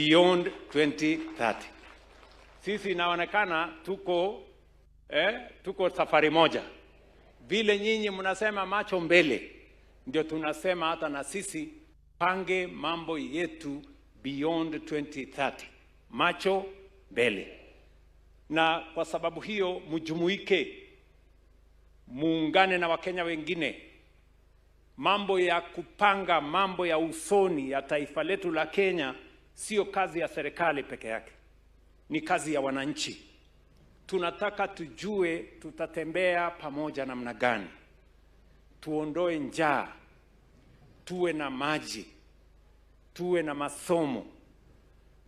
Beyond 2030. Sisi inaonekana tuko safari moja. Vile nyinyi mnasema macho mbele, ndio tunasema hata na sisi pange mambo yetu beyond 2030, macho mbele. Na kwa sababu hiyo mjumuike, muungane na Wakenya wengine. Mambo ya kupanga mambo ya usoni ya taifa letu la Kenya sio kazi ya serikali peke yake, ni kazi ya wananchi. Tunataka tujue tutatembea pamoja namna gani, tuondoe njaa, tuwe na maji, tuwe na masomo,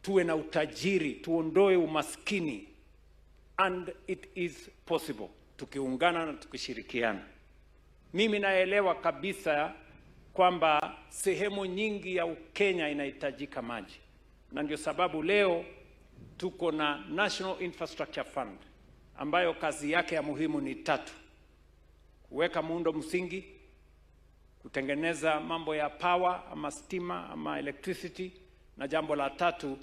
tuwe na utajiri, tuondoe umaskini. And it is possible tukiungana na tukishirikiana. Mimi naelewa kabisa kwamba sehemu nyingi ya Kenya inahitajika maji, na ndio sababu leo tuko na National Infrastructure Fund ambayo kazi yake ya muhimu ni tatu: kuweka muundo msingi, kutengeneza mambo ya power ama stima ama electricity, na jambo la tatu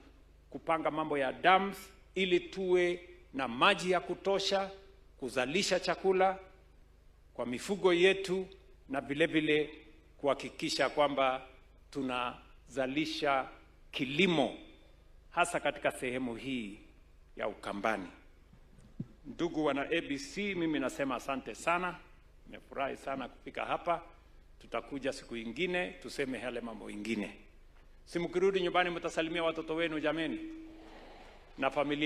kupanga mambo ya dams ili tuwe na maji ya kutosha kuzalisha chakula kwa mifugo yetu na vile vile kuhakikisha kwamba tunazalisha kilimo hasa katika sehemu hii ya Ukambani. Ndugu wana ABC, mimi nasema asante sana, nimefurahi sana kufika hapa. Tutakuja siku ingine tuseme yale mambo ingine. Si mkirudi nyumbani mtasalimia watoto wenu jameni, na familia.